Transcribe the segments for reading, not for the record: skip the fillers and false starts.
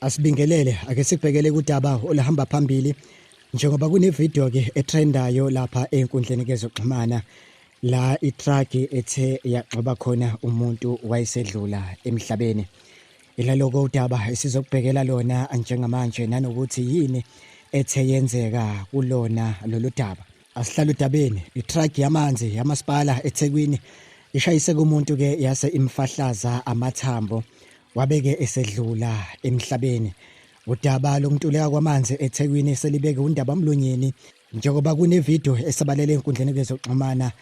Asibingelele, ake sikubhekele kudaba oluhamba phambili njengoba kune-video ke etrendayo lapha enkundleni kezokuxhumana la i-truck ethe yagxoba khona umuntu wayesedlula emhlabeni. Ilaloko udaba esizokubhekela lona njengamanje nanokuthi yini ethe yenzeka kulona lolu daba. Asihlale udabeni, i-truck yamanzi yamasipala eThekwini ishayise kumuntu ke yase imfahlaza amathambo wabeke esedlula emhlabeni. Udaba lokuntuleka kwamanzi eThekwini selibeke undaba mlonyeni njengoba kune-video esabalele enkundleni kezokuxhumana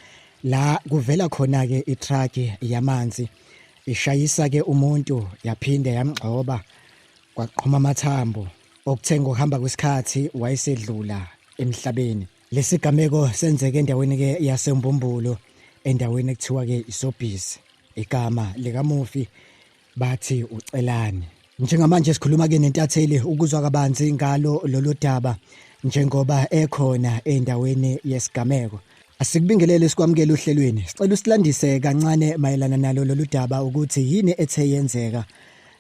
la kuvela khona ke i-truck yamanzi ishayisa ke umuntu yaphinde yamgxoba kwaqhuma amathambo okuthe ngokuhamba kwesikhathi wayesedlula emhlabeni. Lesigameko senzeke endaweni ke yaseMbumbulu, endaweni ekuthiwa ke iSobhizi. Igama likamufi bathi uCelani. Njengamanje sikhuluma ke nentatheli ukuzwa kabanzi ngalo lolu daba njengoba ekhona endaweni yesigameko. Asikubingelele, sikwamukele ohlelweni. Sicela usilandise kancane mayelana nalo lolu daba ukuthi yini ethe yenzeka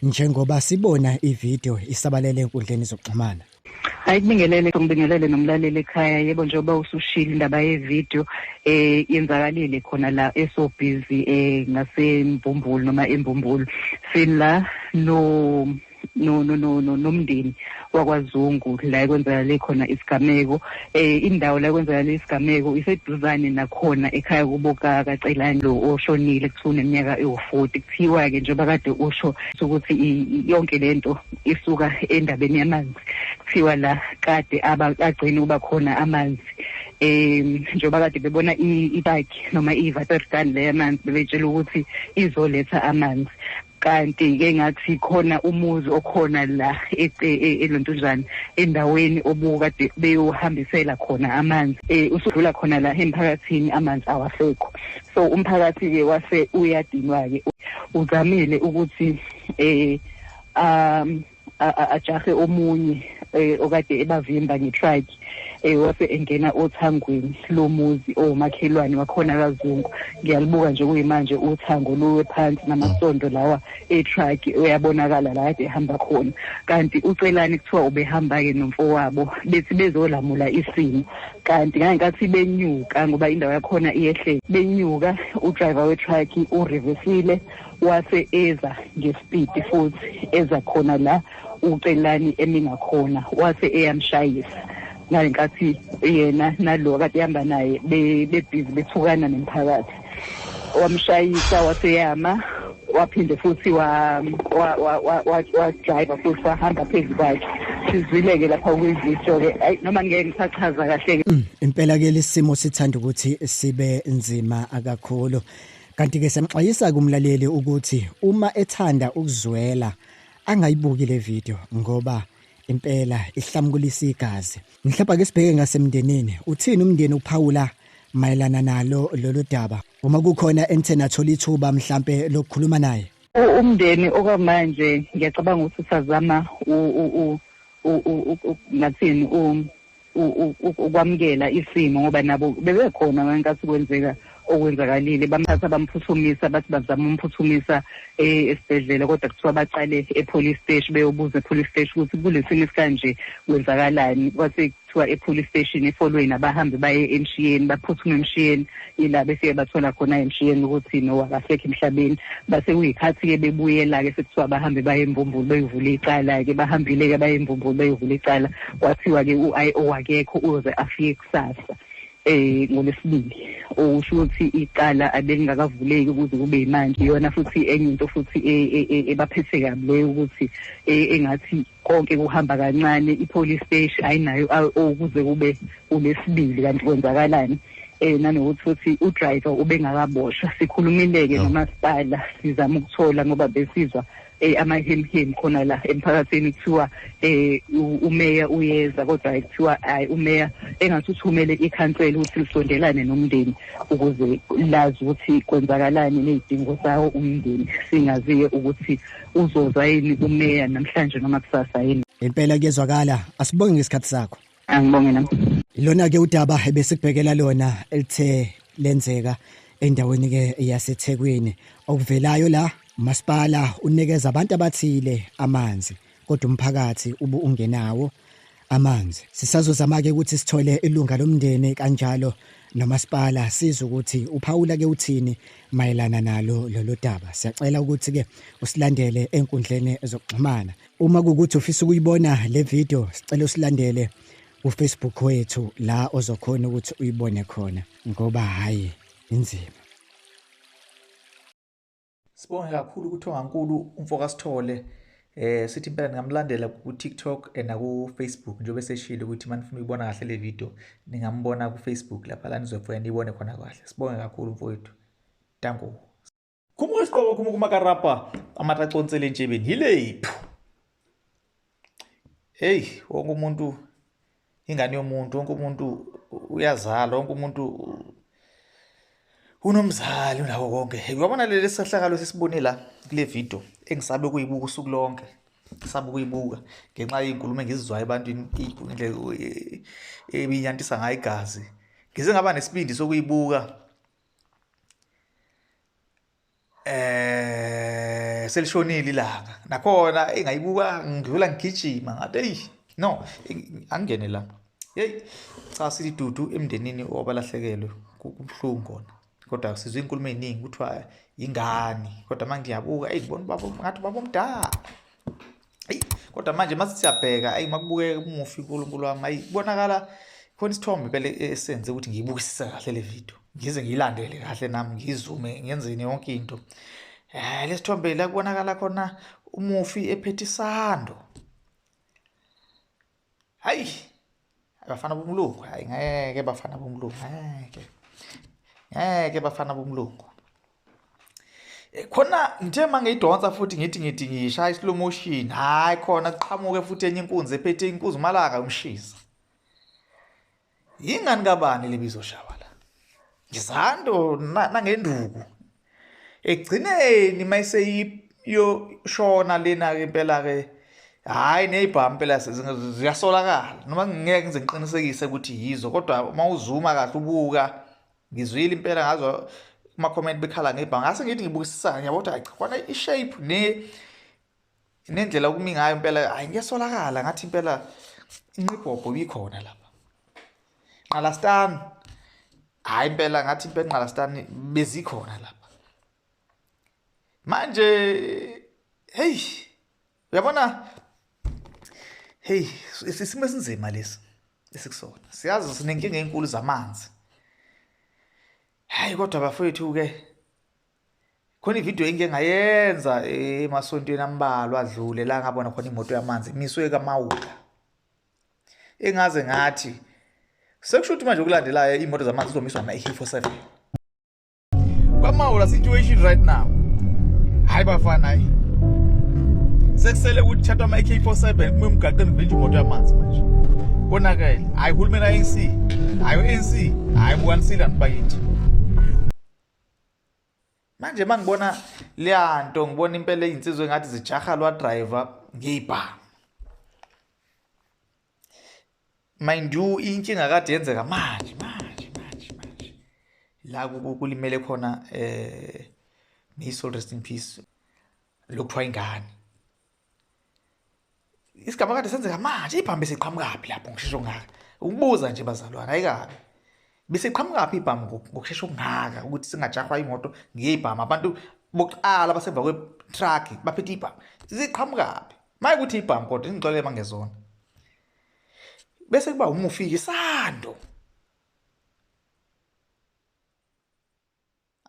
njengoba sibona ivideo isabalele enkundleni zokuxhumana. Hayi, kubingelele, ngibingelele nomlaleli ekhaya. Yebo, njengoba usushilo indaba yevideo yenzakalile khona la eSobhizi ngaseMbumbulu noma eMbumbulu. Sila no no no no no nomndeni wakwaZungu la ekwenzakale khona isigameko. Indawo la ekwenzakale isigameko iseduzane nakhona ekhaya kubo kaCelani lo oshonile, kuthiwa uneminyaka ewu-40. Kuthiwa-ke njengoba kade usho ukuthi yonke lento isuka endabeni yamanzi, kuthiwa la kade agcine ukuba khona amanzi njengoba kade bebona i-truck noma i-water gun le yamanzi, bebetshela ukuthi izoletha amanzi, kanti-ke ngathi khona umuzi okhona la elontunjani endaweni obukade beyohambisela khona amanzi, usudlula khona la emphakathini, amanzi awasekho. So umphakathi-ke wase uyadinwa-ke, uzamile ukuthi ajahe omunye okade ebavimba nge-truck, wase engena othangweni lomuzi owumakhelwane wakhona kaZungu. Ngiyalibuka nje kuyimanje uthango luwe phansi namasondo lawa e-truck uyabonakala la kade ehamba khona. Kanti uCelani kuthiwa ubehamba-ke nomfowabo bethi bezolamula isimo, kanti ngangenkathi benyuka, ngoba indawo yakhona iyehlele, benyuka udriver we-truck urivesile wase eza ngespeed futhi eza khona la uCelani emi ngakhona, wase eyamshayisa ngenkathi yena nalo kade ehamba naye bebhizi bethukana nomphakathi. Wamshayisa waseyama, waphinde futhi wa-drive futhi wahamba phezu kwakhe. Sizwile-ke lapha kwividiyo-ke, ayi noma ngeke ngisachaza kahle-ke. Impela ke lesimo sithanda ukuthi sibe nzima kakhulu, kanti ke siyamxwayisa kumlaleli ukuthi uma ethanda ukuzwela angayibuki le video ngoba impela ihlamkulisa igazi. Mhlawumbe ake sibheke ngasemndenini, uthini umndeni uphawula mayelana nalo lolu daba uma kukhona enithe nathola ithuba mhlambe lokukhuluma naye? Umndeni okwamanje ngiyacabanga ukuthi usazama ngathini ukwamukela isimo, ngoba nabo bebekhona ngenkathi kwenzeka okwenzakalile. Bamthatha bamphuthumisa, bathi bazama umphuthumisa esibhedlela, kodwa kuthiwa baqale e-police station beyobuza e-police station ukuthi kulesimo esikanje kwenzakalani. Kwase kuthiwa e-police station efolweni abahambe baye eMshiyeni, baphuthume eMshiyeni, ila befike bathola khona eMshiyeni ukuthi no akasekho emhlabeni. Base kuyikhathi-ke bebuyela-ke sekuthiwa bahambe baye eMbumbulu beyovula icala-ke. Bahambile-ke baye eMbumbulu beyovula icala, kwathiwa-ke u-I.O akekho, uyoze afike kusasa ngolwesibili, okusho ukuthi icala abelingakavuleki ukuze kube yimanje. Iyona futhi enye into futhi ebaphethe kabi leyo, ukuthi engathi konke kuhamba kancane, i-police station ayinayo ukuze kube ulesibili, kanti kwenzakalani. Nanokuthi futhi udriver ubengakaboshwa. Sikhulumile-ke nomasipala sizama ukuthola, ngoba besizwa amahemhem khona la emphakathini kuthiwa umeya uyeza, kodwa kuthiwa hayi, umeya engathi uthumele ikhansela ukuthi lisondelane nomndeni ukuze lazi ukuthi kwenzakalani ney'dingo zawo umndeni. Singaziye ukuthi uzoza yini umeya namhlanje noma kusasa yini. Impela kuyezwakala, asibonge ngesikhathi sakho. Angibonge nami. Ilona ke udaba ebesikubhekela lona elithe lenzeka endaweni ke yaseThekwini. Okuvelayo la, umasipala unikeza abantu abathile amanzi. Kodwa umphakathi ubu ungenawo amanzi. Sisazozama ke ukuthi sithole ilunga lomndeni kanjalo nomasipala, sizwe ukuthi uphawula ke uthini mayelana nalo lolu daba. Siyacela ukuthi ke usilandele enkundleni zokuxhumana. Uma kuwukuthi ufisa ukuyibona le video, sicela usilandele kuFacebook wethu la ozokhona ukuthi uyibone khona, ngoba hhayi inzima. Sibonge kakhulu kuThongankulu umfoka Sithole. Sithi impela ningamlandela ku TikTok naku Facebook, njengoba eseshilo ukuthi manifuna ukuyibona kahle le video ningambona ku Facebook lapha la nizofika niyibone khona kahle. Sibonge kakhulu mfowethu. Danko. Khumuka isiqobo, khumuka umakarapa, amathe aconsele entshebeni. Hilephu. Hey, wonke umuntu ingane yomuntu, wonke umuntu uyazala, wonke umuntu unomzali, unako konke. Uyabona leli sehlakalo sesibone la kule video engisabe ukuyibuka usuku lonke. Ngisabe ukuyibuka ngenxa yezinkulumo engizizwayo ebantwini, indlela ebinyantisa ngayo igazi. Ngize ngaba nesibindi sokuyibuka selishonile ilanga, nakhona engayibuka ngidlula ngigijima ngathi hey no, angene la. Hey cha, sithi dudu emndenini wabalahlekelwe, kubuhlungu khona, kodwa sizwe inkulumo eziningi kuthiwa ingane, kodwa manje ngiyabuka hey ngibona ubaba ngathi ubaba omdala. Hey kodwa manje mase siyabheka, hey makubukeka umufi, uNkulunkulu wami, hey kubonakala khona isithombe phela esenze ukuthi ngiyibukisise kahle le video, ngize ngiyilandele kahle nami, ngizume ngenzeni yonke into. Lesithombe la kubonakala khona umufi ephethe isando. Hayi abafana bomlungu, hayi ngeke bafana bomlungu, ngeke ngeke bafana bomlungu. Khona ngithe mangiyidonsa futhi ngithi ngishaya slow motion, hayi khona kuqhamuke futhi enye inkunzi ephethe inkunzi malanga umshisa. Yingani kabani lebizo shawa la? Ngizando nangenduku. Egcineni mayiseyiyoshona lena ke impela ke, hayi nezibhamu impela ziyasolakala, noma ngeke ngize ngiqinisekise ukuthi yizo, kodwa uma uzuma kahle ubuka, ngizwile impela ngazo kuma comment bekhala ngebhamu. Ngase ngithi ngibukisisa ngiyabona ukuthi hayi cha, khona i-shape nendlela okumi ngayo impela, hayi ngiyasolakala ngathi impela inqibhobho ibikhona lapha. Nqalastan, hayi impela ngathi impela Nqalastan bezikhona lapha. Manje hey uyabona, hey isimo esinzima lesi esikusona, siyazi sinenkinga enkulu zamanzi. Hayi kodwa bafowethu ke khona ivideo engike ngayenza emasontweni ambalwa adlule la ngabona khona imoto yamanzi imiswe kaMawula, engaze ngathi sekusho ukuthi manje okulandelayo imoto zamanzi zizomiswa ama-AK-47 kwaMawula. Situation right now, hayi bafana, hayi sekusele ukuthi thathwa ama-AK-47 kume emgaqweni kuvinjwe imoto yamanzi. Manje konakele, hayi uhulumeni ANC, hayi u-ANC, hayi bukanisile bakithi. Manje mangibona leyanto, ngibona impela izinsizwa engathi zijaha lwa driver ngiyibhamu. Mind you, inkinga kade yenzeka manje manje manje manje la kulimele khona, may soul rest in peace, lokuthiwa ingane. Isigaba kade senzeka manje, ibhamu bese iqhamukaphi lapho ngokushesha okungaka? Ukubuza nje bazalwane, ayikabi bese iqhamukaphi ibhamu ngokushesha okungaka ukuthi singajahwa imoto ngeyibhamu? Abantu bokuqala basemva kwe-truck baphethe ibhamu, ziqhamukaphi? Maye ukuthi ibhamu, kodwa ingixolele mangezona. Bese kuba umufi isando.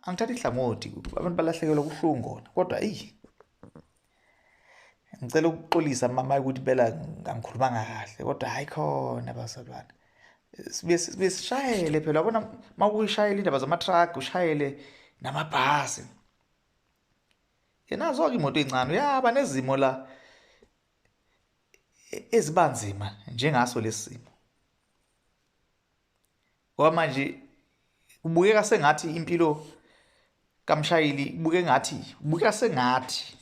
Angithatha ihlangothi, abantu balahlekelwa kubuhlungu kona, kodwa eyi ngicela ukuxolisa mama ukuthi impela angikhulumanga kahle, kodwa hayi khona bazalwane, sibe sishayele phela, yabona makuyishayela indaba zama-truck, ushayele namabhasi, yenazo-ke imoto ey'ncane, uyaba nezimo la ezibanzima njengaso lesi simo, ngoba manje kubukeka sengathi impilo kamshayeli, kubukeka ngathi, kubukeka sengathi,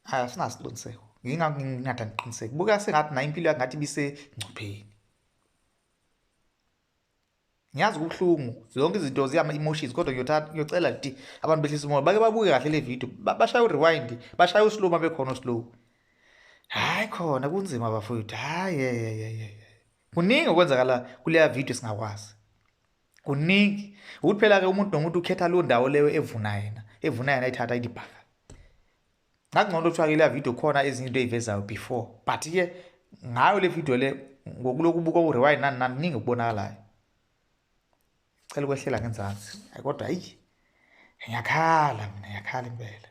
asinasiqiniseko, ngingathi angiqiniseki, kubukeka sengathi nayo impilo yakhe ngathi ibisengcupheni. Ngiyazi kubuhlungu, zonke izinto ziyama-emotions, kodwa ngiyocela ukuthi abantu behlise umoya, bake babuke kahle le video, bashaye u-rewind, bashaye u-slow uma bekhona u-slow. Hayi khona kunzima bafowethu, hayi kuningi okwenzakala kuleya video singakwazi. Kuningi ukuthi phela ke umuntu nomuntu ukhetha leyo ndawo leyo evuna yena, evuna yena ayithatha ayibhaka. Ngakungcono kuthiwa ke leya video khona ezinye into eyivezayo before, but ke ngayo le video le ngokuloku ubuka u-rewind nani nani kuningi okubonakalayo. Cela ukwehlela ngenzansi. Hayi kodwa hayi ngiyakhala mina, ngiyakhala impela.